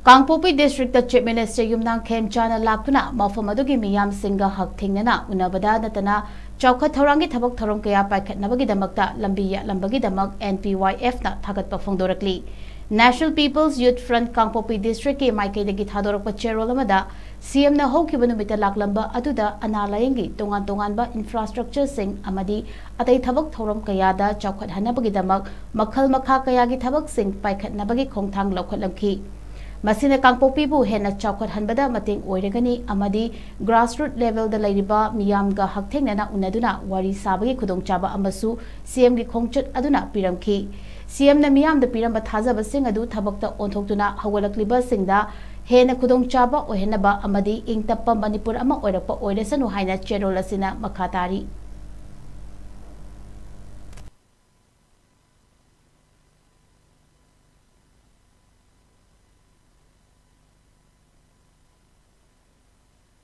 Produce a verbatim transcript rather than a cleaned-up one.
ꯀꯥꯡꯄꯣꯛꯄꯤ district chief minister ꯌꯨꯝꯅꯥꯝ ꯈꯦꯝꯆꯥꯅ ꯂꯥꯛꯇꯨꯅ ꯃꯐꯝ ꯑꯗꯨꯒꯤ ꯃꯤꯌꯥꯝꯁꯤꯡꯒ ꯍꯛꯊꯦꯡꯅꯅ ꯎꯅꯕꯗ ꯅꯠꯇꯅ ꯆꯥꯎꯈꯠ ꯊꯧꯔꯥꯡꯒꯤ ꯊꯕꯛ ꯊꯧꯔꯝ ꯀꯌꯥ ꯄꯥꯏꯈꯠꯅꯕꯒꯤꯗꯃꯛꯇ ꯂꯝꯕꯤ ꯌꯥꯠꯂꯝꯕꯒꯤꯗꯃꯛ N P Y F ꯅ ꯊꯥꯒꯠꯄ ꯐꯣꯡꯗꯣꯔꯛꯂꯤ꯫ National People's Youth Front ꯀꯥꯡꯄꯣꯛꯄꯤ ꯗꯤꯁꯇ꯭ꯔꯤꯛꯀꯤ ꯃꯥꯏꯀꯩꯗꯒꯤ ꯊꯥꯗꯣꯔꯛꯄ ꯆꯦꯔꯣꯜ ꯑꯃꯗ C M ꯅ ꯍꯧꯈꯤꯕ ꯅꯨꯃꯤꯠꯇ ꯂꯥꯛꯂꯝꯕ ꯑꯗꯨꯗ ꯑꯅꯥ ꯂꯥꯌꯦꯡꯒꯤ ꯇꯣꯉꯥꯟ ꯇꯣꯉꯥꯟꯕ ꯏꯟꯐ꯭ꯔꯥꯁꯇ꯭ꯔꯛꯆꯔꯁꯤꯡ ꯑꯃꯗꯤ ꯑꯇꯩ ꯊꯕꯛ ꯊꯧꯔꯝ ꯀꯌꯥꯗ ꯆꯥꯎꯈꯠꯍꯟꯅꯕꯒꯤꯗꯃꯛ ꯃꯈꯜ ꯃꯈꯥ ꯀꯌꯥꯒꯤ ꯊꯕꯛꯁꯤꯡ ꯄꯥꯏꯈꯠꯅꯕꯒꯤ ꯈꯣꯡꯊꯥꯡ ꯂꯧꯈꯠꯂꯝꯈꯤ꯫ ꯃꯁꯤꯅ ꯀꯥꯡꯄꯣꯛꯄꯤꯕꯨ ꯍꯦꯟꯅ ꯆꯥꯎꯈꯠꯍꯟꯕꯗ ꯃꯇꯦꯡ ꯑꯣꯏꯔꯒꯅꯤ ꯑꯃꯗꯤ grassroot level ꯗ ꯂꯩꯔꯤꯕ ꯃꯤꯌꯥꯝꯒ ꯍꯛꯊꯦꯡꯅꯅ ꯎꯅꯗꯨꯅ ꯋꯥꯔꯤ ꯁꯥꯕꯒꯤ ꯈꯨꯗꯣꯡꯆꯥꯕ ꯑꯃꯁꯨ C M ꯒꯤ ꯈꯣꯡꯆꯠ ꯑꯗꯨꯅ ꯄꯤꯔꯝꯈꯤ꯫ C M ꯅ ꯃꯤꯌꯥꯝꯗ ꯄꯤꯔꯝꯕ ꯊꯥꯖꯕꯁꯤꯡ ꯑꯗꯨ ꯊꯕꯛꯇ ꯑꯣꯟꯊꯣꯛꯇꯨꯅ ꯍꯧꯒꯠꯂꯛꯂꯤꯕꯁꯤꯡꯗ ꯍꯦꯟꯅ ꯈꯨꯗꯣꯡꯆꯥꯕ ꯑꯣꯏꯍꯟꯅꯕ ꯑꯃꯗꯤ ꯏꯪ ꯇꯞꯄ ꯃꯅꯤꯄꯨꯔ ꯑꯃ ꯑꯣꯏꯔꯛꯄ ꯑꯣꯏꯔꯁꯅꯨ ꯍꯥꯏꯅ ꯆꯦꯔꯣꯜ ꯑꯁꯤꯅ ꯃꯈꯥ ꯇꯥꯔꯤ꯫